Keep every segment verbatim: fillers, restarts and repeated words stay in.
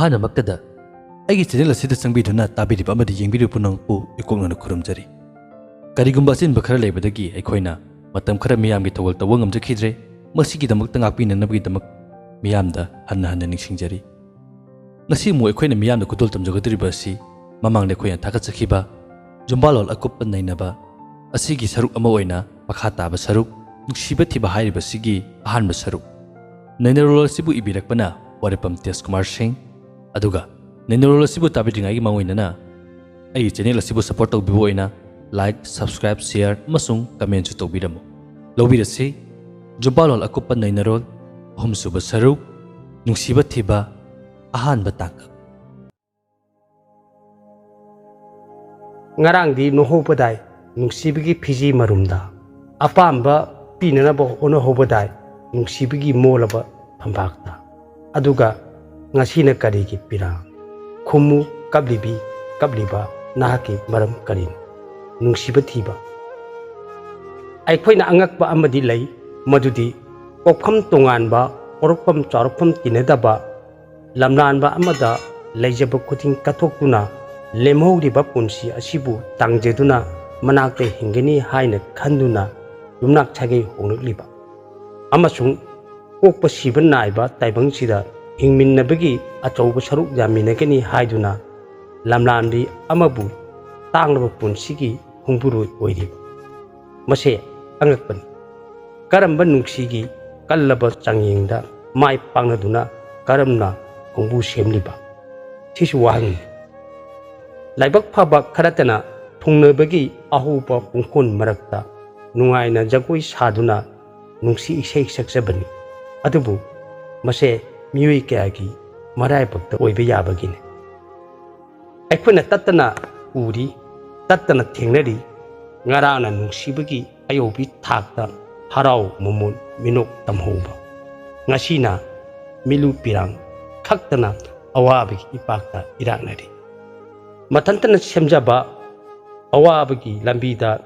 ꯑꯍꯥꯟꯕꯃꯛꯇꯗ ꯑꯩꯒꯤ ꯆꯦꯅꯦꯜ ꯑꯁꯤꯗ ꯆꯪꯕꯤꯗꯨꯅ ꯇꯥꯕꯤꯔꯤꯕ ꯑꯃꯗꯤ ꯌꯦꯡꯕꯤꯔꯤꯕ ꯄꯨꯝꯅꯃꯛꯄꯨ ꯏꯀꯣꯛꯅꯅ ꯈꯨꯔꯨꯝꯖꯔꯤ꯫ ꯀꯔꯤꯒꯨꯝꯕ ꯑꯆꯤꯟꯕ ꯈꯔ ꯂꯩꯕꯗꯒꯤ ꯑꯩꯈꯣꯏꯅ ꯃꯇꯝ ꯈꯔ ꯃꯤꯌꯥꯝꯒꯤ ꯊꯧꯒꯜ ꯇꯧꯕ ꯉꯝꯖꯈꯤꯗ꯭ꯔꯦ꯫ ꯃꯁꯤꯒꯤꯗꯃꯛꯇ ꯉꯥꯛꯄꯤꯅꯅꯕꯒꯤꯗꯃꯛ ꯃꯤꯌꯥꯝꯗ ꯍꯟꯅ ꯍꯟꯅ ꯅꯤꯡꯁꯤꯡꯖꯔꯤ꯫ ꯉꯁꯤ ꯑꯃꯨꯛ ꯑꯩꯈꯣꯏꯅ ꯃꯤꯌꯥꯝꯗ ꯈꯨꯗꯣꯜ ꯇꯝꯖꯒꯗꯧꯔꯤꯕ ꯑꯁꯤ ꯃꯃꯥꯡꯗ ꯑꯩꯈꯣꯏꯅ ꯊꯥꯒꯠꯆꯈꯤꯕ ꯌꯨꯝꯕꯥꯂꯣꯜ ꯑꯀꯨꯞꯄ ꯅꯩꯅꯕ ꯑꯁꯤꯒꯤ ꯁꯔꯨꯛ ꯑꯃ ꯑꯣꯏꯅ ꯃꯈꯥ ꯇꯥꯕ ꯁꯔꯨꯛ ꯅꯨꯡꯁꯤꯕ ꯊꯤꯕ ꯍꯥꯏꯔꯤꯕꯁꯤꯒꯤ ꯑꯍꯥꯟꯕ ꯁꯔꯨꯛ ꯅꯩꯅꯔꯣꯜ ꯑꯁꯤꯕꯨ ꯏꯕꯤꯔꯛꯄꯅ ꯋꯥꯔꯦꯄꯝ ꯇꯦꯖ ꯀꯨꯃꯥꯔ ꯁꯤꯡ꯫ ꯑꯗꯨꯒ ꯅꯩꯅꯔꯣꯜ ꯑꯁꯤꯕꯨ ꯇꯥꯕꯤꯗ꯭ꯔꯤꯉꯩꯒꯤ ꯃꯥꯡꯑꯣꯏꯅꯅ ꯑꯩꯒꯤ ꯆꯦꯅꯦꯜ ꯑꯁꯤꯕꯨ ꯁꯄꯣꯔꯠ ꯇꯧꯕꯤꯕ ꯑꯣꯏꯅ ꯂꯥꯏꯛ, ꯁꯕꯁꯀ꯭ꯔꯥꯏꯕ, ꯁꯤꯌꯔ ꯑꯃꯁꯨꯡ ꯀꯃꯦꯟꯁꯨ ꯇꯧꯕꯤꯔꯝꯃꯨ꯫ ꯂꯧꯕꯤꯔꯁꯤ, ꯌꯨꯝꯕꯥꯂꯣꯜ ꯑꯀꯨꯞꯄ ꯅꯩꯅꯔꯣꯜ ꯑꯍꯨꯝꯁꯨꯕ ꯁꯔꯨꯛ, ꯅꯨꯡꯁꯤꯕ ꯊꯤꯕ, ꯑꯍꯥꯟꯕ ꯇꯥꯡꯀꯛ꯫ ꯉꯔꯥꯡꯗꯤ ꯅꯣꯛꯍꯧꯕꯗꯥꯏ ꯅꯨꯡꯁꯤꯕꯒꯤ ꯐꯤꯖꯤ ꯃꯔꯨꯝꯗ, ꯑꯄꯥꯝꯕ ꯄꯤꯅꯅꯕ ꯍꯣꯠꯅꯍꯧꯕꯗꯥꯏ ꯅꯨꯡꯁꯤꯕꯒꯤ ꯃꯣꯜꯂꯕ ꯐꯝꯄꯥꯛꯇ꯫ ꯑꯗꯨꯒ ꯉꯁꯤꯅ ꯀꯔꯤꯒꯤ ꯄꯤꯔꯥꯡ? ꯈꯨꯝꯃꯨ, ꯀꯞꯂꯤꯕꯤ, ꯀꯞꯂꯤꯕ ꯅꯍꯥꯛꯀꯤ ꯃꯔꯝ ꯀꯔꯤꯅꯣ? ꯅꯨꯡꯁꯤꯕ ꯊꯤꯕ꯫ ꯑꯩꯈꯣꯏꯅ ꯑꯉꯛꯄ ꯑꯃꯗꯤ ꯂꯩ, ꯃꯗꯨꯗꯤ ꯄꯣꯛꯐꯝ ꯇꯣꯉꯥꯟꯕ, ꯄꯣꯔꯛꯐꯝ ꯆꯥꯎꯔꯛꯐꯝ ꯇꯤꯟꯅꯗꯕ, ꯂꯝꯂꯥꯟꯕ ꯑꯃꯗ ꯂꯩꯖꯕ ꯈꯨꯗꯤꯡ ꯀꯠꯊꯣꯛꯇꯨꯅ ꯂꯦꯝꯍꯧꯔꯤꯕ ꯄꯨꯟꯁꯤ ꯑꯁꯤꯕꯨ ꯇꯥꯡꯖꯗꯨꯅ ꯃꯅꯥꯛꯇ ꯍꯤꯡꯒꯅꯤ ꯍꯥꯏꯅ ꯈꯟꯗꯨꯅ ꯌꯨꯝꯅꯥꯛ ꯁꯥꯒꯩ ꯍꯣꯡꯂꯛꯂꯤꯕ ꯑꯃꯁꯨꯡ ꯄꯣꯛꯄ ꯁꯤꯕ ꯅꯥꯏꯕ ꯇꯥꯏꯕꯪꯁꯤꯗ ꯍꯤꯡꯃꯤꯟꯅꯕꯒꯤ ꯑꯆꯧꯕ ꯁꯔꯨꯛ ꯌꯥꯃꯤꯟꯅꯒꯅꯤ ꯍꯥꯏꯗꯨꯅ ꯂꯝꯂꯥꯟꯕꯤ ꯑꯃꯕꯨ ꯇꯥꯡꯂꯕ ꯄꯨꯟꯁꯤꯒꯤ ꯈꯣꯡꯕꯨꯔꯣꯏ ꯑꯣꯏꯔꯤꯕ꯫ ꯃꯁꯦ ꯑꯉꯛꯄꯅꯤ꯫ ꯀꯔꯝꯕ ꯅꯨꯡꯁꯤꯒꯤ ꯀꯜꯂꯕ ꯆꯥꯡꯌꯦꯡꯗ ꯃꯥꯏ ꯄꯥꯛꯅꯗꯨꯅ ꯀꯔꯝꯅ ꯈꯣꯡꯕꯨ ꯁꯦꯝꯂꯤꯕ? ꯁꯤꯁꯨ ꯋꯥꯍꯪꯅꯤ꯫ ꯂꯥꯏꯕꯛ ꯐꯕ ꯈꯔꯇꯅ ꯊꯨꯡꯅꯕꯒꯤ ꯑꯍꯧꯕ ꯄꯨꯡꯈꯣꯟ ꯃꯔꯛꯇ ꯅꯨꯡꯉꯥꯏꯅ ꯖꯒꯣꯏ ꯁꯥꯗꯨꯅ ꯅꯨꯡꯁꯤ ꯏꯁꯩ ꯁꯛꯆꯕꯅꯤ꯫ ꯑꯗꯨꯕꯨ ꯃꯁꯦ ꯃꯤꯑꯣꯏ ꯀꯌꯥꯒꯤ ꯃꯔꯥꯏꯕꯛꯇ ꯑꯣꯏꯕ ꯌꯥꯕꯒꯤꯅꯤ꯫ ꯑꯩꯈꯣꯏꯅ ꯇꯠꯇꯅ ꯎꯔꯤ, ꯇꯠꯇꯅ ꯊꯦꯡꯅꯔꯤ꯫ ꯉꯔꯥꯡꯅ ꯅꯨꯡꯁꯤꯕꯒꯤ ꯑꯌꯧꯕꯤ ꯊꯥꯛꯇ ꯍꯔꯥꯎ ꯃꯃꯣꯟ ꯃꯤꯅꯣꯛ ꯇꯝꯍꯧꯕ꯫ ꯉꯁꯤꯅ ꯃꯤꯂꯨ ꯄꯤꯔꯥꯡ ꯈꯛꯇꯅ ꯑꯋꯥꯕꯒꯤ ꯏꯄꯥꯛꯇ ꯏꯔꯥꯛꯅꯔꯤ꯫ ꯃꯊꯟꯇꯅ ꯁꯦꯝꯖꯕ ꯑꯋꯥꯕꯒꯤ ꯂꯝꯕꯤꯗ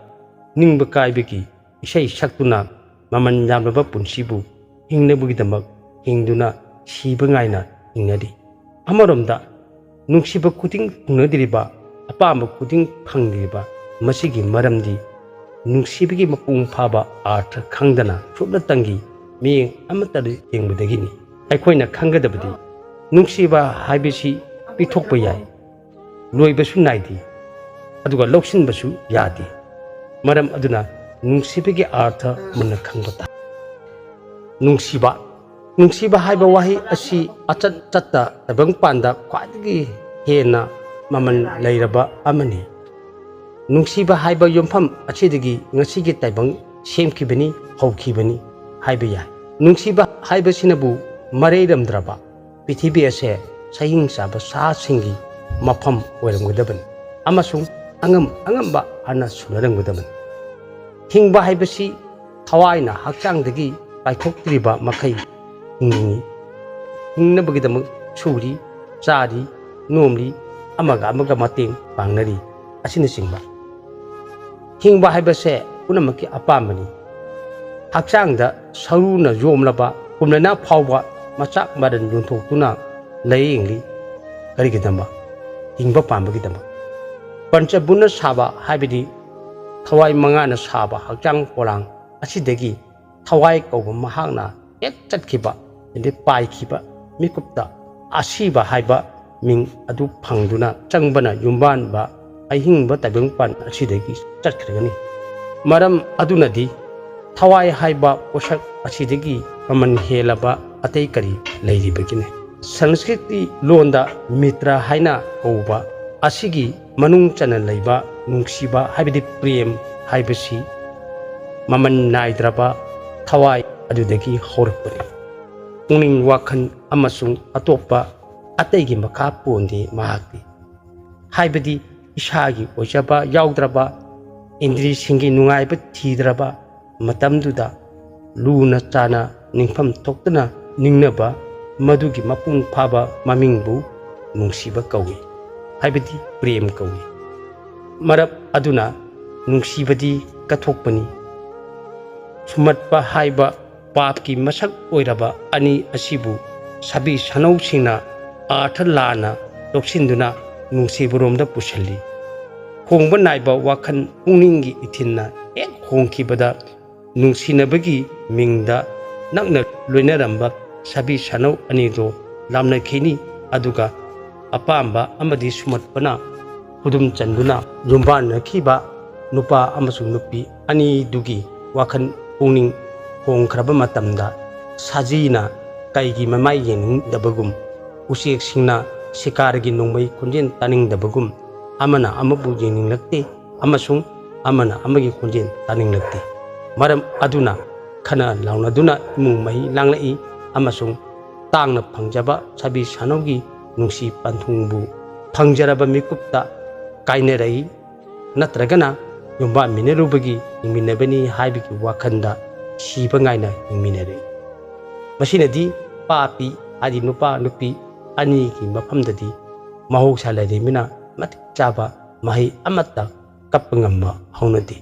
ꯅꯤꯡꯕ ꯀꯥꯏꯕꯒꯤ ꯏꯁꯩ ꯁꯛꯇꯨꯅ ꯃꯃꯜ ꯌꯥꯝꯂꯕ ꯄꯨꯟꯁꯤꯕꯨ ꯍꯤꯡꯅꯕꯒꯤꯗꯃꯛ ꯍꯤꯡꯗꯨꯅ ꯁꯤꯕ ꯉꯥꯏꯅ ꯍꯤꯡꯅꯔꯤ꯫ ꯑꯃꯔꯣꯝꯗ ꯅꯨꯡꯁꯤꯕ ꯈꯨꯗꯤꯡ ꯊꯨꯡꯅꯗ꯭ꯔꯤꯕ, ꯑꯄꯥꯝꯕ ꯈꯨꯗꯤꯡ ꯐꯪꯗ꯭ꯔꯤꯕ, ꯃꯁꯤꯒꯤ ꯃꯔꯝꯗꯤ ꯅꯨꯡꯁꯤꯕꯒꯤ ꯃꯄꯨꯡ ꯐꯥꯕ ꯑꯥꯔꯊ ꯈꯪꯗꯅ ꯁꯨꯞꯅꯇꯪꯒꯤ ꯃꯤꯠꯌꯦꯡ ꯑꯃꯠꯇꯗ ꯌꯦꯡꯕꯗꯒꯤꯅꯤ꯫ ꯑꯩꯈꯣꯏꯅ ꯈꯪꯒꯗꯕꯗꯤ ꯅꯨꯡꯁꯤꯕ ꯍꯥꯏꯕꯁꯤ ꯄꯤꯊꯣꯛꯄ ꯌꯥꯏ, ꯂꯣꯏꯕꯁꯨ ꯅꯥꯏꯗꯦ, ꯑꯗꯨꯒ ꯂꯧꯁꯤꯟꯕꯁꯨ ꯌꯥꯗꯦ꯫ ꯃꯔꯝ ꯑꯗꯨꯅ ꯅꯨꯡꯁꯤꯕꯒꯤ ꯑꯥꯔꯊ ꯃꯨꯟꯅ ꯈꯪꯕ ꯇꯥꯏ꯫ ꯅꯨꯡꯁꯤꯕ, ꯅꯨꯡꯁꯤꯕ ꯍꯥꯏꯕ ꯋꯥꯍꯩ ꯑꯁꯤ ꯑꯆꯠ ꯆꯠꯇ ꯇꯥꯏꯕꯪꯄꯥꯟꯗ ꯈ꯭ꯋꯥꯏꯗꯒꯤ ꯍꯦꯟꯅ ꯃꯃꯜ ꯂꯩꯔꯕ ꯑꯃꯅꯤ꯫ ꯅꯨꯡꯁꯤꯕ ꯍꯥꯏꯕ ꯌꯨꯝꯐꯝ ꯑꯁꯤꯗꯒꯤ ꯉꯁꯤꯒꯤ ꯇꯥꯏꯕꯪ ꯁꯦꯝꯈꯤꯕꯅꯤ, ꯍꯧꯈꯤꯕꯅꯤ ꯍꯥꯏꯕ ꯌꯥꯏ꯫ ꯅꯨꯡꯁꯤꯕ ꯍꯥꯏꯕꯁꯤꯅꯕꯨ ꯃꯔꯩꯔꯝꯗ꯭ꯔꯕ ꯄ꯭ꯔꯤꯊꯤꯕꯤ ꯑꯁꯦ ꯁꯍꯤꯡ ꯆꯥꯕ ꯁꯥꯁꯤꯡꯒꯤ ꯃꯐꯝ ꯑꯣꯏꯔꯝꯒꯗꯕꯅꯤ ꯑꯃꯁꯨꯡ ꯑꯉꯝ ꯑꯉꯝꯕ ꯍꯥꯟꯅ ꯁꯨꯅꯔꯝꯒꯗꯕꯅꯤ꯫ ꯍꯤꯡꯕ ꯍꯥꯏꯕꯁꯤ ꯊꯋꯥꯏꯅ ꯍꯛꯆꯥꯡꯗꯒꯤ ꯀꯥꯏꯊꯣꯛꯇ꯭ꯔꯤꯕ ꯃꯈꯩ ꯍꯤꯡꯅꯤꯡꯏ꯫ ꯍꯤꯡꯅꯕꯒꯤꯗꯃꯛ ꯁꯨꯔꯤ, ꯆꯥꯔꯤ, ꯅꯣꯝꯂꯤ, ꯑꯃꯒ ꯑꯃꯒ ꯃꯇꯦꯡ ꯄꯥꯡꯅꯔꯤ ꯑꯁꯤꯅꯆꯤꯡꯕ꯫ ꯍꯤꯡꯕ ꯍꯥꯏꯕꯁꯦ ꯄꯨꯝꯅꯃꯛꯀꯤ ꯑꯄꯥꯝꯕꯅꯤ꯫ ꯍꯛꯆꯥꯡꯗ ꯁꯔꯨꯅ ꯌꯣꯝꯂꯕ ꯀꯨꯝꯂꯅꯥ ꯐꯥꯎꯕ ꯃꯆꯥꯛ ꯃꯔꯟ ꯌꯣꯟꯊꯣꯛꯇꯨꯅ ꯂꯥꯌꯦꯡꯂꯤ꯫ ꯀꯔꯤꯒꯤꯗꯃꯛ? ꯍꯤꯡꯕ ꯄꯥꯝꯕꯒꯤꯗꯃꯛ꯫ ꯄꯟꯆꯕꯨꯅ ꯁꯥꯕ ꯍꯥꯏꯕꯗꯤ ꯊꯋꯥꯏ ꯃꯉꯥꯅ ꯁꯥꯕ ꯍꯛꯆꯥꯡ ꯄꯣꯂꯥꯡ ꯑꯁꯤꯗꯒꯤ ꯊꯋꯥꯏ ꯀꯧꯕ ꯃꯍꯥꯛꯅ ꯍꯦꯛ ꯆꯠꯈꯤꯕ, ꯑꯗꯩ ꯄꯥꯏꯈꯤꯕ ꯃꯤꯀꯨꯞꯇ ꯑꯁꯤꯕ ꯍꯥꯏꯕ ꯃꯤꯡ ꯑꯗꯨ ꯐꯪꯗꯨꯅ ꯆꯪꯕꯅ ꯌꯨꯝꯕꯥꯟꯕ ꯑꯍꯤꯡꯕ ꯇꯥꯏꯕꯪꯄꯥꯟ ꯑꯁꯤꯗꯒꯤ ꯆꯠꯈ꯭ꯔꯒꯅꯤ꯫ ꯃꯔꯝ ꯑꯗꯨꯅꯗꯤ ꯊꯋꯥꯏ ꯍꯥꯏꯕ ꯄꯣꯠꯁꯛ ꯑꯁꯤꯗꯒꯤ ꯃꯃꯜ ꯍꯦꯜꯂꯕ ꯑꯇꯩ ꯀꯔꯤ ꯂꯩꯔꯤꯕꯒꯦ? ꯁꯪꯁꯀ꯭ꯔꯤꯠꯀꯤ ꯂꯣꯟꯗ ꯃꯤꯇ꯭ꯔ ꯍꯥꯏꯅ ꯀꯧꯕ ꯑꯁꯤꯒꯤ ꯃꯅꯨꯡ ꯆꯟꯅ ꯂꯩꯕ ꯅꯨꯡꯁꯤꯕ ꯍꯥꯏꯕꯗꯤ ꯄ꯭ꯔꯦꯝ ꯍꯥꯏꯕꯁꯤ ꯃꯃꯜ ꯅꯥꯏꯗ꯭ꯔꯕ ꯊꯋꯥꯏ ꯑꯗꯨꯗꯒꯤ ꯍꯧꯔꯛꯄꯅꯤ꯫ ꯄꯨꯛꯅꯤꯡ ꯋꯥꯈꯜ ꯑꯃꯁꯨꯡ ꯑꯇꯣꯞꯄ ꯑꯇꯩꯒꯤ ꯃꯈꯥ ꯄꯣꯟꯗꯦ ꯃꯍꯥꯛꯇꯤ꯫ ꯍꯥꯏꯕꯗꯤ ꯏꯁꯥꯒꯤ ꯑꯣꯏꯖꯕ ꯌꯥꯎꯗ꯭ꯔꯕ, ꯏꯟꯗ꯭ꯔꯤꯁꯤꯡꯒꯤ ꯅꯨꯡꯉꯥꯏꯕ ꯊꯤꯗ꯭ꯔꯕ ꯃꯇꯝꯗꯨꯗ ꯂꯨꯅ ꯆꯥꯅ ꯅꯤꯡꯐꯝ ꯊꯣꯛꯇꯅ ꯅꯤꯡꯅꯕ, ꯃꯗꯨꯒꯤ ꯃꯄꯨꯡ ꯐꯥꯕ ꯃꯃꯤꯡꯕꯨ ꯅꯨꯡꯁꯤꯕ ꯀꯧꯏ, ꯍꯥꯏꯕꯗꯤ ꯄ꯭ꯔꯦꯝ ꯀꯧꯏ꯫ ꯃꯔꯝ ꯑꯗꯨꯅ ꯅꯨꯡꯁꯤꯕꯗꯤ ꯀꯠꯊꯣꯛꯄꯅꯤ꯫ ꯁꯨꯝꯍꯠꯄ ꯍꯥꯏꯕ ꯄꯥꯞꯀꯤ ꯃꯁꯛ ꯑꯣꯏꯔꯕ ꯑꯅꯤ ꯑꯁꯤꯕꯨ ꯁꯥꯕꯤ ꯁꯥꯅꯧꯁꯤꯡꯅ ꯑꯥꯔꯊ ꯂꯥꯟꯅ ꯂꯧꯁꯤꯟꯗꯨꯅ ꯅꯨꯡꯁꯤꯕꯔꯣꯝꯗ ꯄꯨꯁꯤꯜꯂꯤ꯫ ꯍꯣꯡꯕ ꯅꯥꯏꯕ ꯋꯥꯈꯜ ꯄꯨꯛꯅꯤꯡꯒꯤ ꯏꯊꯤꯜꯅ ꯍꯦꯛ ꯍꯣꯡꯈꯤꯕꯗ, ꯅꯨꯡꯁꯤꯅꯕꯒꯤ ꯃꯤꯡꯗ ꯅꯛꯅ ꯂꯣꯏꯅꯔꯝꯕ ꯁꯥꯕꯤ ꯁꯥꯅꯧ ꯑꯅꯤꯗꯣ ꯂꯥꯞꯅꯈꯤꯅꯤ꯫ ꯑꯗꯨꯒ ꯑꯄꯥꯝꯕ ꯑꯃꯗꯤ ꯁꯨꯝꯍꯠꯄꯅ ꯈꯨꯗꯨꯝ ꯆꯟꯗꯨꯅ ꯌꯨꯝꯕꯥꯟꯅꯈꯤꯕ ꯅꯨꯄꯥ ꯑꯃꯁꯨꯡ ꯅꯨꯄꯤ ꯑꯅꯤꯗꯨꯒꯤ ꯋꯥꯈꯜ ꯄꯨꯛꯅꯤꯡ ꯍꯣꯡꯈ꯭ꯔꯕ ꯃꯇꯝꯗ, ꯁꯖꯤꯅ ꯀꯩꯒꯤ ꯃꯃꯥꯏ ꯌꯦꯡꯅꯤꯡꯗꯕꯒꯨꯝ, ꯎꯆꯦꯛꯁꯤꯡꯅ ꯁꯤꯀꯥꯔꯒꯤ ꯅꯣꯡꯃꯩ ꯈꯣꯟꯖꯦꯜ ꯇꯥꯅꯤꯡꯗꯕꯒꯨꯝ, ꯑꯃꯅ ꯑꯃꯕꯨ ꯌꯦꯡꯅꯤꯡꯂꯛꯇꯦ ꯑꯃꯁꯨꯡ ꯑꯃꯅ ꯑꯃꯒꯤ ꯈꯣꯟꯖꯦꯜ ꯇꯥꯅꯤꯡꯂꯛꯇꯦ꯫ ꯃꯔꯝ ꯑꯗꯨꯅ ꯈꯟꯅ ꯂꯥꯎꯅꯗꯨꯅ ꯏꯃꯨꯡ ꯃꯍꯤ ꯂꯥꯡꯂꯛꯏ ꯑꯃꯁꯨꯡ ꯇꯥꯡꯅ ꯐꯪꯖꯕ ꯁꯥꯕꯤ ꯁꯥꯅꯧꯒꯤ ꯅꯨꯡꯁꯤ ꯄꯟꯊꯨꯡꯕꯨ ꯐꯪꯖꯔꯕ ꯃꯤꯀꯨꯞꯇ ꯀꯥꯏꯅꯔꯛꯏ꯫ ꯅꯠꯇ꯭ꯔꯒꯅ ꯌꯨꯝꯕꯥꯟꯃꯤꯟꯅꯔꯨꯕꯒꯤ ꯍꯤꯡꯃꯤꯟꯅꯕꯅꯤ ꯍꯥꯏꯕꯒꯤ ꯋꯥꯈꯜꯗ ꯁꯤꯕ ꯉꯥꯏꯅ ꯍꯤꯡꯃꯤꯟꯅꯔꯛꯏ꯫ ꯃꯁꯤꯅꯗꯤ ꯄꯥꯄꯤ, ꯍꯥꯏꯗꯤ ꯅꯨꯄꯥ ꯅꯨꯄꯤ ꯑꯅꯤꯒꯤ ꯃꯐꯝꯗꯗꯤ ꯃꯍꯧꯁꯥ ꯂꯥꯏꯔꯦꯝꯕꯤꯅ ꯃꯇꯤꯛ ꯆꯥꯕ ꯃꯍꯩ ꯑꯃꯠꯇ ꯀꯞꯄ ꯉꯝꯕ ꯍꯧꯅꯗꯦ꯫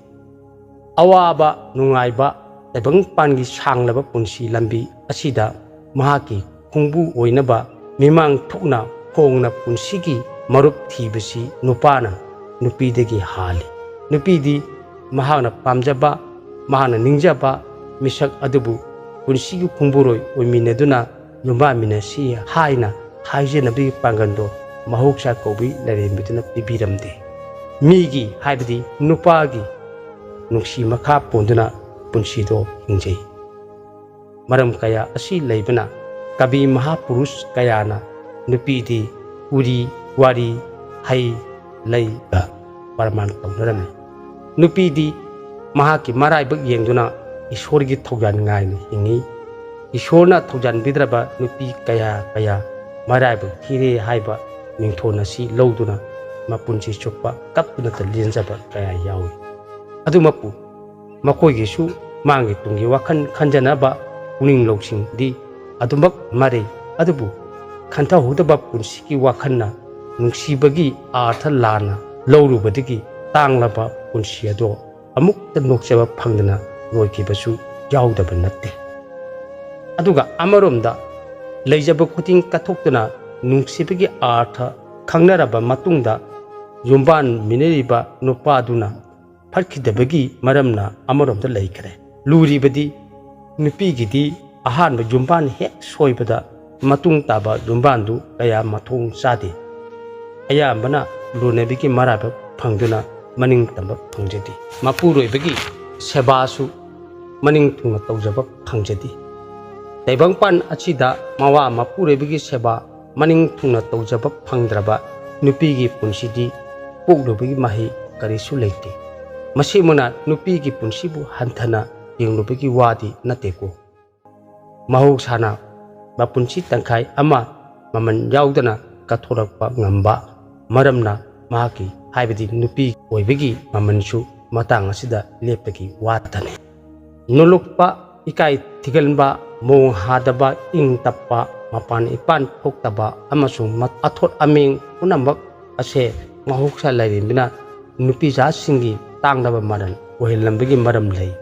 ꯑꯋꯥꯕ ꯅꯨꯡꯉꯥꯏꯕ ꯇꯥꯏꯕꯪꯄꯥꯟꯒꯤ ꯁꯥꯡꯂꯕ ꯄꯨꯟꯁꯤ ꯂꯝꯕꯤ ꯑꯁꯤꯗ ꯃꯍꯥꯛꯀꯤ ꯈꯣꯡꯕꯨ ꯑꯣꯏꯅꯕ ꯃꯤꯃꯥꯡ ꯊꯣꯛꯅ ꯍꯣꯡꯅ ꯄꯨꯟꯁꯤꯒꯤ ꯃꯔꯨꯞ ꯊꯤꯕꯁꯤ ꯅꯨꯄꯥꯅ ꯅꯨꯄꯤꯗꯒꯤ ꯍꯥꯜꯂꯤ꯫ ꯅꯨꯄꯤꯗꯤ ꯃꯍꯥꯛꯅ ꯄꯥꯝꯖꯕ, ꯃꯍꯥꯛꯅ ꯅꯤꯡꯖꯕ ꯃꯤꯁꯛ ꯑꯗꯨꯕꯨ ꯄꯨꯟꯁꯤꯒꯤ ꯈꯣꯡꯕꯨꯔꯣꯏ ꯑꯣꯏꯃꯤꯟꯅꯗꯨꯅ ꯂꯨꯝꯕꯥꯃꯤꯟꯅꯁꯤ ꯍꯥꯏꯅ ꯍꯥꯏꯖꯅꯕꯒꯤ ꯄꯥꯡꯒꯜꯗꯣ ꯃꯍꯧꯁꯥ ꯀꯧꯕꯤ ꯂꯥꯏꯔꯦꯝꯕꯤꯗꯨꯅ ꯄꯤꯕꯤꯔꯝꯗꯦ꯫ ꯃꯤꯒꯤ, ꯍꯥꯏꯕꯗꯤ ꯅꯨꯄꯥꯒꯤ ꯅꯨꯡꯁꯤ ꯃꯈꯥ ꯄꯣꯟꯗꯨꯅ ꯄꯨꯟꯁꯤꯗꯣ ꯍꯤꯡꯖꯩ꯫ ꯃꯔꯝ ꯀꯌꯥ ꯑꯁꯤ ꯂꯩꯕꯅ ꯀꯕꯤ ꯃꯍꯥꯄꯨꯔꯨꯁ ꯀꯌꯥꯅ ꯅꯨꯄꯤꯗꯤ ꯎꯔꯤ, ꯋꯥꯔꯤ, ꯍꯩ, ꯂꯩꯒ ꯄ꯭ꯔꯃꯥꯟ ꯇꯧꯅꯔꯝꯃꯤ꯫ ꯅꯨꯄꯤꯗꯤ ꯃꯍꯥꯛꯀꯤ ꯃꯔꯥꯏꯕꯛ ꯌꯦꯡꯗꯨꯅ ꯏꯁꯣꯔꯒꯤ ꯊꯧꯖꯥꯜ ꯉꯥꯏꯅ ꯍꯤꯡꯉꯤ꯫ ꯏꯁꯣꯔꯅ ꯊꯧꯖꯥꯟꯕꯤꯗ꯭ꯔꯕ ꯅꯨꯄꯤ ꯀꯌꯥ ꯀꯌꯥ ꯃꯔꯥꯏꯕꯛ ꯊꯤꯔꯦ ꯍꯥꯏꯕ ꯃꯤꯡꯊꯣꯟ ꯑꯁꯤ ꯂꯧꯗꯨꯅ ꯃꯄꯨꯟꯁꯤ ꯆꯨꯞꯄ ꯀꯞꯇꯨꯅꯇ ꯂꯦꯟꯖꯕ ꯀꯌꯥ ꯌꯥꯎꯏ꯫ ꯑꯗꯨꯃꯛꯄꯨ ꯃꯈꯣꯏꯒꯤꯁꯨ ꯃꯥꯡꯒꯤ ꯇꯨꯡꯒꯤ ꯋꯥꯈꯜ ꯈꯟꯖꯅꯕ ꯄꯨꯛꯅꯤꯡ ꯂꯧꯁꯤꯡꯗꯤ ꯑꯗꯨꯃꯛ ꯃꯔꯩ꯫ ꯑꯗꯨꯕꯨ ꯈꯟꯊꯍꯧꯗꯕ ꯄꯨꯟꯁꯤꯒꯤ ꯋꯥꯈꯜꯅ ꯅꯨꯡꯁꯤꯕꯒꯤ ꯑꯥꯔꯊ ꯂꯥꯟꯅ ꯂꯧꯔꯨꯕꯗꯒꯤ ꯇꯥꯡꯂꯕ ꯄꯨꯟꯁꯤ ꯑꯗꯣ ꯑꯃꯨꯛꯇ ꯅꯣꯛꯆꯕ ꯐꯪꯗꯅ ꯂꯣꯏꯈꯤꯕꯁꯨ ꯌꯥꯎꯗꯕ ꯅꯠꯇꯦ꯫ ꯑꯗꯨꯒ ꯑꯃꯔꯣꯝꯗ ꯂꯩꯖꯕ ꯈꯨꯗꯤꯡ ꯀꯠꯊꯣꯛꯇꯨꯅ ꯅꯨꯡꯁꯤꯕꯒꯤ ꯑꯥꯔꯊ ꯈꯪꯅꯔꯕ ꯃꯇꯨꯡꯗ ꯌꯨꯝꯕꯥꯟꯃꯤꯟꯅꯔꯤꯕ ꯅꯨꯄꯥꯗꯨꯅ ꯐꯠꯈꯤꯗꯕꯒꯤ ꯃꯔꯝꯅ ꯑꯃꯔꯣꯝꯗ ꯂꯩꯈ꯭ꯔꯦ꯫ ꯂꯨꯔꯤꯕꯗꯤ ꯅꯨꯄꯤꯒꯤꯗꯤ ꯑꯍꯥꯟꯕ ꯌꯨꯝꯕꯥꯟ ꯍꯦꯛ ꯁꯣꯏꯕꯗ ꯃꯇꯨꯡ ꯇꯥꯕ ꯌꯨꯝꯕꯥꯟꯗꯨ ꯀꯌꯥ ꯃꯊꯣꯡ ꯆꯥꯗꯦ꯫ ꯑꯌꯥꯝꯕꯅ ꯂꯨꯅꯕꯤꯒꯤ ꯃꯔꯥꯏꯕꯛ ꯐꯪꯗꯨꯅ ꯃꯅꯤꯡ ꯇꯝꯕ ꯐꯪꯖꯗꯦ꯫ ꯃꯄꯨꯔꯣꯏꯕꯒꯤ ꯁꯦꯕꯥꯁꯨ ꯃꯅꯤꯡ ꯊꯨꯡꯅ ꯇꯧꯖꯕ ꯐꯪꯖꯗꯦ꯫ ꯇꯥꯏꯕꯪꯄꯥꯟ ꯑꯁꯤꯗ ꯃꯋꯥ ꯃꯄꯨꯔꯣꯏꯕꯒꯤ ꯁꯦꯕꯥ ꯃꯅꯤꯡ ꯊꯨꯡꯅ ꯇꯧꯖꯕ ꯐꯪꯗ꯭ꯔꯕ ꯅꯨꯄꯤꯒꯤ ꯄꯨꯟꯁꯤꯗꯤ ꯄꯣꯛꯂꯨꯕꯒꯤ ꯃꯍꯩ ꯀꯔꯤꯁꯨ ꯂꯩꯇꯦ꯫ ꯃꯁꯤꯃꯅ ꯅꯨꯄꯤꯒꯤ ꯄꯨꯟꯁꯤꯕꯨ ꯍꯟꯊꯅ ꯌꯦꯡꯂꯨꯕꯒꯤ ꯋꯥꯗꯤ ꯅꯠꯇꯦꯀꯣ꯫ ꯃꯍꯧꯁꯥꯅ ꯃꯄꯨꯟꯁꯤ ꯇꯪꯈꯥꯏ ꯑꯃ ꯃꯃꯜ ꯌꯥꯎꯗꯅ ꯀꯠꯊꯣꯔꯛꯄ ꯉꯝꯕ ꯃꯔꯝꯅ ꯃꯍꯥꯛꯀꯤ, ꯍꯥꯏꯕꯗꯤ ꯅꯨꯄꯤ ꯑꯣꯏꯕꯒꯤ ꯃꯃꯜꯁꯨ ꯃꯇꯥꯡ ꯑꯁꯤꯗ ꯂꯦꯞꯄꯒꯤ ꯋꯥꯇꯅꯤ꯫ ꯅꯣꯂꯨꯛꯄ, ꯏꯀꯥꯏ ꯊꯤꯒꯟꯕ, ꯃꯣꯡ ꯍꯥꯗꯕ, ꯏꯪ ꯇꯞꯄ, ꯃꯄꯥꯟ ꯏꯄꯥꯟ ꯊꯣꯛꯇꯕ ꯑꯃꯁꯨꯡ ꯃ-, ꯑꯊꯣꯠ ꯑꯃꯦꯡ ꯄꯨꯝꯅꯃꯛ ꯑꯁꯦ ꯃꯍꯧꯁꯥ ꯂꯥꯏꯔꯦꯝꯕꯤꯅ ꯅꯨꯄꯤꯖꯥꯁꯤꯡꯒꯤ ꯇꯥꯡꯂꯕ ꯃꯔꯜ ꯑꯣꯏꯍꯜꯂꯝꯕꯒꯤ ꯃꯔꯝ ꯂꯩ꯫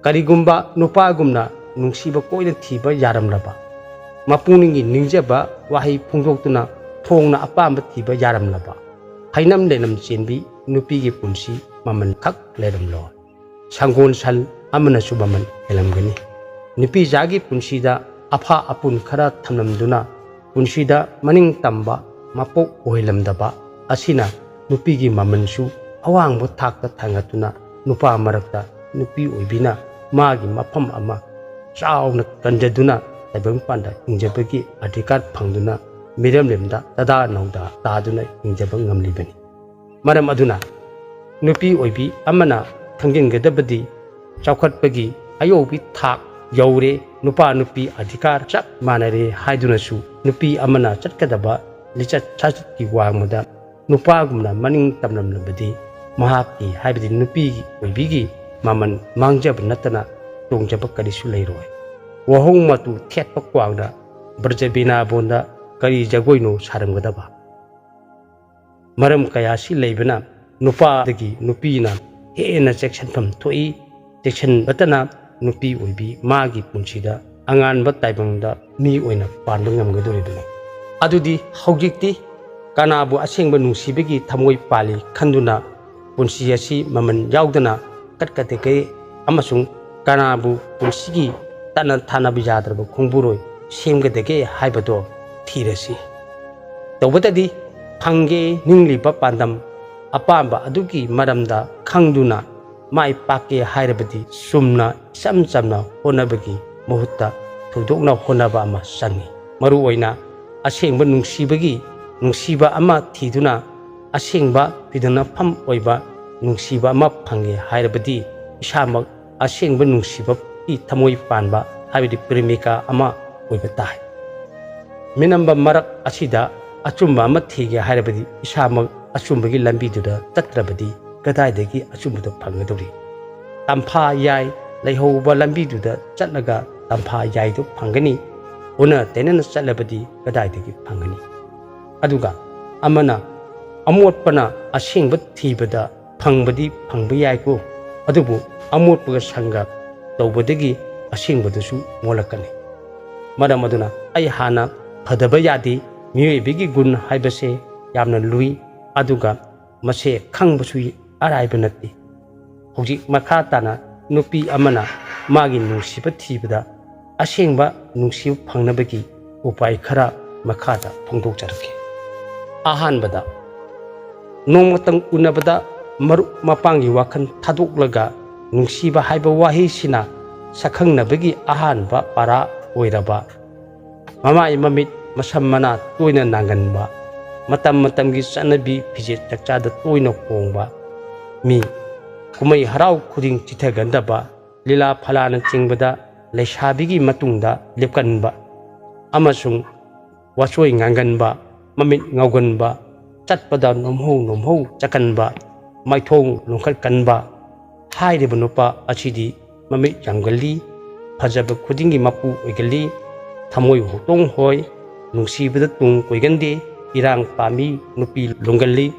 ꯀꯔꯤꯒꯨꯝꯕ ꯅꯨꯄꯥꯒꯨꯝꯅ ꯅꯨꯡꯁꯤꯕ ꯀꯣꯏꯅ ꯊꯤꯕ ꯌꯥꯔꯝꯂꯕ, ꯃꯄꯨꯛꯅꯤꯡꯒꯤ ꯅꯤꯡꯖꯕ ꯋꯥꯍꯩ ꯐꯣꯡꯗꯣꯛꯇꯨꯅ ꯐꯣꯡꯅ ꯑꯄꯥꯝꯕ ꯊꯤꯕ ꯌꯥꯔꯝꯂꯕ, ꯍꯩꯅꯝ ꯂꯩꯅꯝ ꯆꯦꯟꯕꯤ ꯅꯨꯄꯤꯒꯤ ꯄꯨꯟꯁꯤ ꯃꯃꯜ ꯈꯛ ꯂꯩꯔꯝꯂꯣꯏ꯫ ꯁꯪꯒꯣꯜ ꯁꯟ ꯑꯃꯅꯁꯨ ꯃꯃꯜ ꯍꯦꯜꯂꯝꯒꯅꯤ꯫ ꯅꯨꯄꯤꯖꯥꯒꯤ ꯄꯨꯟꯁꯤꯗ ꯑꯐ ꯑꯄꯨꯟ ꯈꯔ ꯊꯝꯂꯝꯗꯨꯅ ꯄꯨꯟꯁꯤꯗ ꯃꯅꯤꯡ ꯇꯝꯕ ꯃꯄꯣꯛ ꯑꯣꯏꯍꯜꯂꯝꯗꯕ ꯑꯁꯤꯅ ꯅꯨꯄꯤꯒꯤ ꯃꯃꯜꯁꯨ ꯑꯋꯥꯡꯕ ꯊꯥꯛꯇ ꯊꯥꯡꯒꯠꯇꯨꯅ ꯅꯨꯄꯥ ꯃꯔꯛꯇ ꯅꯨꯄꯤ ꯑꯣꯏꯕꯤꯅ ꯃꯥꯒꯤ ꯃꯐꯝ ꯑꯃ ꯆꯥꯎꯅ ꯀꯟꯖꯗꯨꯅ ꯇꯥꯏꯕꯪꯄꯥꯟꯗ ꯍꯤꯡꯖꯕꯒꯤ ꯑꯙꯤꯀꯥꯔ ꯐꯪꯗꯨꯅ ꯃꯤꯔꯝꯂꯦꯝꯗ ꯇꯗꯥ ꯅꯧꯗꯥ ꯇꯥꯗꯨꯅ ꯍꯤꯡꯖꯕ ꯉꯝꯂꯤꯕꯅꯤ꯫ ꯃꯔꯝ ꯑꯗꯨꯅ ꯅꯨꯄꯤ ꯑꯣꯏꯕꯤ ꯑꯃꯅ ꯈꯪꯖꯤꯟꯒꯗꯕꯗꯤ ꯆꯥꯎꯈꯠꯄꯒꯤ ꯑꯌꯧꯕꯤ ꯊꯥꯛ ꯌꯧꯔꯦ, ꯅꯨꯄꯥ ꯅꯨꯄꯤ ꯑꯙꯤꯀꯥꯔ ꯆꯞ ꯃꯥꯟꯅꯔꯦ ꯍꯥꯏꯗꯨꯅꯁꯨ ꯅꯨꯄꯤ ꯑꯃꯅ ꯆꯠꯀꯗꯕ ꯂꯤꯆꯠ ꯁꯥꯖꯠꯀꯤ ꯋꯥꯡꯃꯗ ꯅꯨꯄꯥꯒꯨꯝꯅ ꯃꯅꯤꯡ ꯇꯝꯂꯝꯂꯕꯗꯤ ꯃꯍꯥꯛꯀꯤ, ꯍꯥꯏꯕꯗꯤ ꯅꯨꯄꯤꯒꯤ ꯑꯣꯏꯕꯤꯒꯤ ꯃꯃꯜ ꯃꯥꯡꯖꯕ ꯅꯠꯇꯅ ꯇꯣꯡꯖꯕ ꯀꯔꯤꯁꯨ ꯂꯩꯔꯣꯏ꯫ ꯋꯥꯍꯣꯡ ꯃꯇꯨ ꯊꯦꯠꯄ ꯀ꯭ꯋꯥꯛꯅ ꯕ꯭ꯔꯖꯕꯤꯅꯥꯕꯣꯟꯗ ꯀꯔꯤ ꯖꯒꯣꯏꯅꯣ ꯁꯥꯔꯝꯒꯗꯕ? ꯃꯔꯝ ꯀꯌꯥꯁꯤ ꯂꯩꯕꯅ ꯅꯨꯄꯥꯗꯒꯤ ꯅꯨꯄꯤꯅ ꯍꯦꯟꯅ ꯆꯦꯛꯁꯤꯟꯐꯝ ꯊꯣꯛꯏ꯫ ꯆꯦꯛꯁꯤꯟꯕꯇꯅ ꯅꯨꯄꯤ ꯑꯣꯏꯕꯤ ꯃꯥꯒꯤ ꯄꯨꯟꯁꯤꯗ ꯑꯉꯥꯟꯕ ꯇꯥꯏꯕꯪꯗ ꯃꯤ ꯑꯣꯏꯅ ꯄꯥꯟꯕ ꯉꯝꯒꯗꯧꯔꯤꯕꯅꯤ꯫ ꯑꯗꯨꯗꯤ ꯍꯧꯖꯤꯛꯇꯤ ꯀꯅꯥꯕꯨ ꯑꯁꯦꯡꯕ ꯅꯨꯡꯁꯤꯕꯒꯤ ꯊꯃꯣꯏ ꯄꯥꯜꯂꯤ ꯈꯟꯗꯨꯅ ꯄꯨꯟꯁꯤ ꯑꯁꯤ ꯃꯃꯜ ꯌꯥꯎꯗꯅ ꯀꯠꯀꯗꯒꯦ ꯑꯃꯁꯨꯡ ꯀꯅꯥꯕꯨ ꯄꯨꯟꯁꯤꯒꯤ ꯇꯠꯅ ꯊꯥꯅꯕ ꯌꯥꯗ꯭ꯔꯕ ꯈꯣꯡꯕꯨꯔꯣꯏ ꯁꯦꯝꯒꯗꯒꯦ ꯍꯥꯏꯕꯗꯣ ꯊꯤꯔꯁꯤ꯫ ꯇꯧꯕꯇꯗꯤ ꯐꯪꯒꯦ ꯅꯤꯡꯂꯤꯕ ꯄꯥꯟꯗꯝ ꯑꯄꯥꯝꯕ ꯑꯗꯨꯒꯤ ꯃꯔꯝꯗ ꯈꯪꯗꯨꯅ ꯃꯥꯏ ꯄꯥꯛꯀꯦ ꯍꯥꯏꯔꯕꯗꯤ ꯆꯨꯝꯅ ꯏꯆꯝ ꯆꯝꯅ ꯍꯣꯠꯅꯕꯒꯤ ꯃꯍꯨꯠꯇ ꯊꯣꯏꯗꯣꯛꯅ ꯍꯣꯠꯅꯕ ꯑꯃ ꯆꯪꯏ꯫ ꯃꯔꯨꯑꯣꯏꯅ ꯑꯁꯦꯡꯕ ꯅꯨꯡꯁꯤꯕꯒꯤ ꯅꯨꯡꯁꯤꯕ ꯑꯃ ꯊꯤꯗꯨꯅ ꯑꯁꯦꯡꯕ ꯐꯤꯗꯅꯐꯝ ꯑꯣꯏꯕ ꯅꯨꯡꯁꯤꯕ ꯑꯃ ꯐꯪꯒꯦ ꯍꯥꯏꯔꯕꯗꯤ ꯏꯁꯥꯃꯛ ꯑꯁꯦꯡꯕ ꯅꯨꯡꯁꯤꯕꯒꯤ ꯊꯃꯣꯏ ꯄꯥꯟꯕ ꯍꯥꯏꯕꯗꯤ ꯄ꯭ꯔꯦꯃꯤꯀꯥ ꯑꯃ ꯑꯣꯏꯕ ꯇꯥꯏ꯫ ꯃꯤꯅꯝꯕ ꯃꯔꯛ ꯑꯁꯤꯗ ꯑꯆꯨꯝꯕ ꯑꯃ ꯊꯤꯒꯦ ꯍꯥꯏꯔꯕꯗꯤ ꯏꯁꯥꯃꯛ ꯑꯆꯨꯝꯕꯒꯤ ꯂꯝꯕꯤꯗꯨꯗ ꯆꯠꯇ꯭ꯔꯕꯗꯤ ꯀꯗꯥꯏꯗꯒꯤ ꯑꯆꯨꯝꯕꯗꯣ ꯐꯪꯒꯗꯧꯔꯤ? ꯇꯝꯐꯥ ꯌꯥꯏ ꯂꯩꯍꯧꯕ ꯂꯝꯕꯤꯗꯨꯗ ꯆꯠꯂꯒ ꯇꯝꯐꯥ ꯌꯥꯏꯗꯨ ꯐꯪꯒꯅꯤ꯫ ꯑꯣꯟꯅ ꯇꯩꯅꯅ ꯆꯠꯂꯕꯗꯤ ꯀꯗꯥꯏꯗꯒꯤ ꯐꯪꯒꯅꯤ? ꯑꯗꯨꯒ ꯑꯃꯅ ꯑꯃꯣꯠꯄꯅ ꯑꯁꯦꯡꯕ ꯊꯤꯕꯗ ꯐꯪꯕꯗꯤ ꯐꯪꯕ ꯌꯥꯏꯀꯣ, ꯑꯗꯨꯕꯨ ꯑꯃꯣꯠꯄꯒ ꯁꯪꯒ ꯇꯧꯕꯗꯒꯤ ꯑꯁꯦꯡꯕꯗꯨꯁꯨ ꯃꯣꯠꯂꯛꯀꯅꯤ꯫ ꯃꯔꯝ ꯑꯗꯨꯅ ꯑꯩ ꯍꯥꯟꯅ ꯐꯗꯕ ꯌꯥꯗꯦ꯫ ꯃꯤꯑꯣꯏꯕꯒꯤ ꯒꯨꯟ ꯍꯥꯏꯕꯁꯦ ꯌꯥꯝꯅ ꯂꯨꯏ, ꯑꯗꯨꯒ ꯃꯁꯦ ꯈꯪꯕꯁꯨ ꯑꯔꯥꯏꯕ ꯅꯠꯇꯦ꯫ ꯍꯧꯖꯤꯛ ꯃꯈꯥ ꯇꯥꯅ ꯅꯨꯄꯤ ꯑꯃꯅ ꯃꯥꯒꯤ ꯅꯨꯡꯁꯤꯕ ꯊꯤꯕꯗ ꯑꯁꯦꯡꯕ ꯅꯨꯡꯁꯤꯕ ꯐꯪꯅꯕꯒꯤ ꯎꯄꯥꯏ ꯈꯔ ꯃꯈꯥꯗ ꯐꯣꯡꯗꯣꯛꯆꯔꯛꯀꯦ꯫ ꯑꯍꯥꯟꯕꯗ, ꯅꯣꯡꯃꯇꯪ ꯎꯅꯕꯗ ꯃꯔꯨꯞ ꯃꯄꯥꯡꯒꯤ ꯋꯥꯈꯜ ꯊꯥꯗꯣꯛꯂꯒ ꯅꯨꯡꯁꯤꯕ ꯍꯥꯏꯕ ꯋꯥꯍꯩꯁꯤꯅ ꯁꯛꯈꯪꯅꯕꯒꯤ ꯑꯍꯥꯟꯕ ꯄꯔꯥ ꯑꯣꯏꯔꯕ, ꯃꯃꯥꯏ ꯃꯃꯤꯠ ꯃꯁꯝ ꯃꯅꯥ ꯇꯣꯏꯅ ꯅꯥꯡꯒꯟꯕ, ꯃꯇꯝ ꯃꯇꯝꯒꯤ ꯆꯠꯅꯕꯤ ꯐꯤꯖꯦꯠ ꯆꯛꯆꯥꯗ ꯇꯣꯏꯅ ꯍꯣꯡꯕ ꯃꯤ, ꯀꯨꯝꯍꯩ ꯍꯔꯥꯎ ꯈꯨꯗꯤꯡ ꯆꯤꯊꯒꯟꯗꯕ, ꯂꯤꯂꯥ ꯐꯂꯥꯅꯆꯤꯡꯕꯗ ꯂꯩꯁꯥꯕꯤꯒꯤ ꯃꯇꯨꯡꯗ ꯂꯦꯞꯀꯟꯕ ꯑꯃꯁꯨꯡ ꯋꯥꯆꯣꯏ ꯉꯥꯡꯒꯟꯕ, ꯃꯃꯤꯠ ꯉꯥꯎꯒꯟꯕ, ꯆꯠꯄꯗ ꯅꯣꯝꯍꯧ ꯅꯣꯝꯍꯧ ꯆꯠꯀꯟꯕ, ꯃꯥꯏꯊꯣꯡ ꯂꯣꯡꯈꯠꯀꯟꯕ ꯍꯥꯏꯔꯤꯕ ꯅꯨꯄꯥ ꯑꯁꯤꯗꯤ ꯃꯃꯤꯠ ꯌꯥꯝꯒꯜꯂꯤ, ꯐꯖꯕ ꯈꯨꯗꯤꯡꯒꯤ ꯃꯄꯨ ꯑꯣꯏꯒꯜꯂꯤ, ꯊꯃꯣꯏ ꯍꯧꯇꯣꯡ ꯍꯣꯏ, ꯅꯨꯡꯁꯤꯕꯗ ꯇꯨꯡ ꯀꯣꯏꯒꯟꯗꯦ, ꯏꯔꯥꯡ ꯄꯥꯝꯃꯤ, ꯅꯨꯄꯤ ꯂꯣꯡꯒꯜꯂꯤ꯫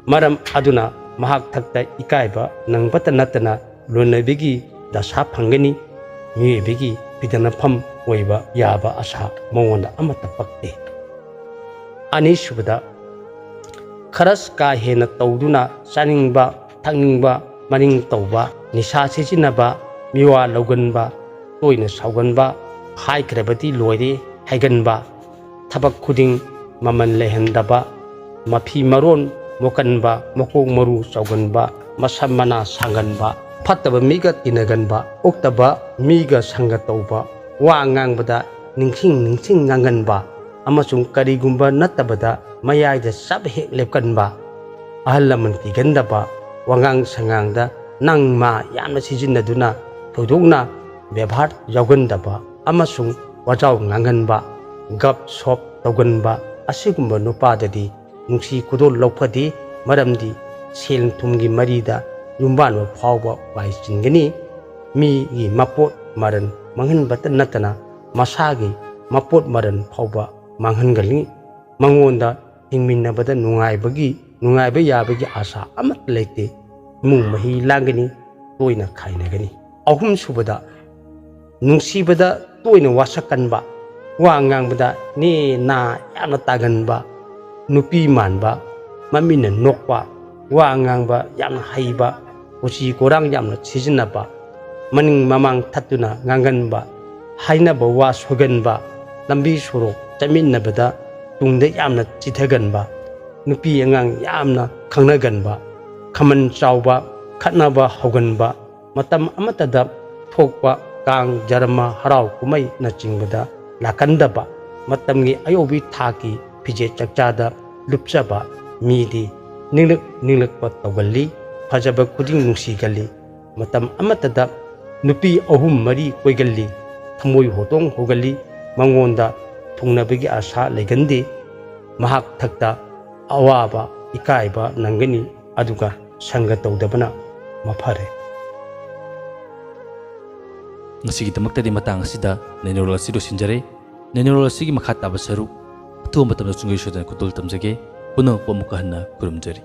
ꯃꯔꯝ ꯑꯗꯨꯅ ꯃꯍꯥꯛ ꯊꯛꯇ ꯏꯀꯥꯏꯕ ꯅꯪꯕꯇ ꯅꯠꯇꯅ ꯂꯣꯟꯅꯕꯤꯒꯤ ꯗꯁꯥ ꯐꯪꯒꯅꯤ꯫ ꯃꯤꯑꯣꯏꯕꯒꯤ ꯐꯤꯗꯅꯐꯝ ꯑꯣꯏꯕ ꯌꯥꯕ ꯑꯁꯥ ꯃꯉꯣꯟꯗ ꯑꯃꯠꯇ ꯄꯛꯇꯦ꯫ ꯑꯅꯤꯁꯨꯕꯗ, ꯈꯔꯁ ꯀꯥ ꯍꯦꯟꯅ ꯇꯧꯗꯨꯅ ꯆꯥꯅꯤꯡꯕ, ꯊꯛꯅꯤꯡꯕ, ꯃꯅꯤꯡ ꯇꯧꯕ, ꯅꯤꯁꯥ ꯁꯤꯖꯤꯟꯅꯕ, ꯃꯤꯋꯥ ꯂꯧꯒꯟꯕ, ꯇꯣꯏꯅ ꯁꯥꯎꯒꯟꯕ, ꯍꯥꯏꯈ꯭ꯔꯕꯗꯤ ꯂꯣꯏꯔꯦ ꯍꯥꯏꯒꯟꯕ, ꯊꯕꯛ ꯈꯨꯗꯤꯡ ꯃꯃꯜ ꯂꯩꯍꯟꯗꯕ, ꯃꯐꯤ ꯃꯔꯣꯟ ꯃꯣꯠꯀꯟꯕ, ꯃꯀꯣꯛ ꯃꯔꯨ ꯆꯥꯎꯒꯟꯕ, ꯃꯁꯝ ꯃꯅꯥ ꯁꯥꯡꯒꯟꯕ, ꯐꯠꯇꯕ ꯃꯤꯒ ꯇꯤꯟꯅꯒꯟꯕ, ꯑꯣꯛꯇꯕ ꯃꯤꯒ ꯁꯪꯒ ꯇꯧꯕ, ꯋꯥ ꯉꯥꯡꯕꯗ ꯅꯤꯡꯁꯤꯡ ꯅꯤꯡꯁꯤꯡ ꯉꯥꯡꯒꯟꯕ ꯑꯃꯁꯨꯡ ꯀꯔꯤꯒꯨꯝꯕ ꯅꯠꯇꯕꯗ ꯃꯌꯥꯏꯗ ꯆꯞ ꯍꯦꯛ ꯂꯦꯞꯀꯟꯕ, ꯑꯍꯜ ꯂꯃꯟ ꯀꯤꯒꯟꯗꯕ, ꯋꯥꯉꯥꯡ ꯁꯉꯥꯡꯗ ꯅꯪ ꯃꯥ ꯌꯥꯝꯅ ꯁꯤꯖꯤꯟꯅꯗꯨꯅ ꯊꯣꯏꯗꯣꯛꯅ ꯕꯦꯕꯥꯔ ꯌꯥꯎꯒꯟꯗꯕ ꯑꯃꯁꯨꯡ ꯋꯥꯖꯥꯎ ꯉꯥꯡꯒꯟꯕ, ꯒꯞ ꯁꯣꯞ ꯇꯧꯒꯟꯕ ꯑꯁꯤꯒꯨꯝꯕ ꯅꯨꯄꯥꯗꯗꯤ ꯅꯨꯡꯁꯤ ꯈꯨꯗꯣꯜ ꯂꯧꯐꯗꯦ, ꯃꯔꯝꯗꯤ ꯁꯦꯜ ꯊꯨꯝꯒꯤ ꯃꯔꯤꯗ ꯌꯨꯝꯕꯥꯟꯕ ꯐꯥꯎꯕ ꯋꯥꯏ ꯆꯤꯟꯒꯅꯤ꯫ ꯃꯤꯒꯤ ꯃꯄꯣꯠ ꯃꯔꯟ ꯃꯥꯡꯍꯟꯕꯇ ꯅꯠꯇꯅ ꯃꯁꯥꯒꯤ ꯃꯄꯣꯠ ꯃꯔꯟ ꯐꯥꯎꯕ ꯃꯥꯡꯍꯟꯒꯅꯤ꯫ ꯃꯉꯣꯟꯗ ꯍꯤꯡꯃꯤꯟꯅꯕꯗ ꯅꯨꯡꯉꯥꯏꯕꯒꯤ, ꯅꯨꯡꯉꯥꯏꯕ ꯌꯥꯕꯒꯤ ꯑꯥꯁꯥ ꯑꯃꯠꯇ ꯂꯩꯇꯦ꯫ ꯏꯃꯨꯡ ꯃꯍꯤ ꯂꯥꯡꯒꯅꯤ, ꯇꯣꯏꯅ ꯈꯥꯏꯅꯒꯅꯤ꯫ ꯑꯍꯨꯝꯁꯨꯕꯗ, ꯅꯨꯡꯁꯤꯕꯗ ꯇꯣꯏꯅ ꯋꯥꯁꯛꯀꯟꯕ, ꯋꯥ ꯉꯥꯡꯕꯗ ꯅꯦ ꯅꯥ ꯌꯥꯝꯅ ꯇꯥꯒꯟꯕ, ꯅꯨꯄꯤ ꯃꯥꯟꯕ, ꯃꯃꯤꯠꯅ ꯅꯣꯛꯄ, ꯋꯥ ꯉꯥꯡꯕ ꯌꯥꯝꯅ ꯍꯩꯕ, ꯀꯨꯆꯤ ꯀꯣꯔꯥꯡ ꯌꯥꯝꯅ ꯁꯤꯖꯤꯟꯅꯕ, ꯃꯅꯤꯡ ꯃꯃꯥꯡ ꯊꯠꯇꯨꯅ ꯉꯥꯡꯒꯟꯕ, ꯍꯥꯏꯅꯕ ꯋꯥ ꯁꯣꯏꯒꯟꯕ, ꯂꯝꯕꯤ ꯁꯣꯔꯣꯛ ꯆꯠꯃꯤꯟꯅꯕꯗ ꯇꯨꯡꯗ ꯌꯥꯝꯅ ꯆꯤꯊꯒꯟꯕ, ꯅꯨꯄꯤ ꯑꯉꯥꯡ ꯌꯥꯝꯅ ꯈꯪꯅꯒꯟꯕ, ꯈꯃꯟ ꯆꯥꯎꯕ, ꯈꯠꯅꯕ ꯍꯧꯒꯟꯕ, ꯃꯇꯝ ꯑꯃꯠꯇꯗ ꯊꯣꯛꯄ ꯀꯥꯡ, ꯖꯔꯃ, ꯍꯔꯥꯎ ꯀꯨꯝꯍꯩꯅꯆꯤꯡꯕꯗ ꯂꯥꯛꯀꯟꯗꯕ, ꯃꯇꯝꯒꯤ ꯑꯌꯧꯕꯤ ꯊꯥꯛꯀꯤ ꯐꯤꯖꯦꯠ ꯆꯛꯆꯥꯗ ꯂꯨꯞꯆꯕ ꯃꯤꯗꯤ ꯅꯤꯡꯂꯛ ꯅꯤꯡꯂꯛꯄ ꯇꯧꯒꯜꯂꯤ꯫ ꯐꯖꯕ ꯈꯨꯗꯤꯡ ꯅꯨꯡꯁꯤꯒꯜꯂꯤ꯫ ꯃꯇꯝ ꯑꯃꯠꯇꯗ ꯅꯨꯄꯤ ꯑꯍꯨꯝ ꯃꯔꯤ ꯀꯣꯏꯒꯜꯂꯤ꯫ ꯊꯃꯣꯏ ꯍꯣꯇꯣꯡ ꯍꯧꯒꯜꯂꯤ꯫ ꯃꯉꯣꯟꯗ ꯊꯨꯡꯅꯕꯒꯤ ꯑꯥꯁꯥ ꯂꯩꯒꯟꯗꯦ꯫ ꯃꯍꯥꯛ ꯊꯛꯇ ꯑꯋꯥꯕ, ꯏꯀꯥꯏꯕ ꯅꯪꯒꯅꯤ, ꯑꯗꯨꯒ ꯁꯪꯒ ꯇꯧꯗꯕꯅ ꯃꯐꯔꯦ꯫ ꯉꯁꯤꯒꯤꯗꯃꯛꯇꯗꯤ ꯃꯇꯥꯡ ꯑꯁꯤꯗ ꯅꯩꯅꯔꯣꯜ ꯑꯁꯤ ꯂꯣꯏꯁꯤꯟꯖꯔꯦ꯫ ꯅꯩꯅꯔꯣꯜ ꯑꯁꯤꯒꯤ ꯃꯈꯥ ꯇꯥꯕ ꯁꯔꯨꯛ ꯑꯊꯨꯕ ꯃꯇꯝꯗ ꯁꯨꯡꯁꯣꯏ ꯁꯣꯏꯗꯅ ꯈꯨꯗꯣꯜ ꯇꯝꯖꯒꯦ꯫ ꯄꯨꯝꯅꯃꯛꯄꯨ ꯑꯃꯨꯛꯀ ꯍꯟꯅ ꯈꯨꯔꯨꯝꯖꯔꯤ꯫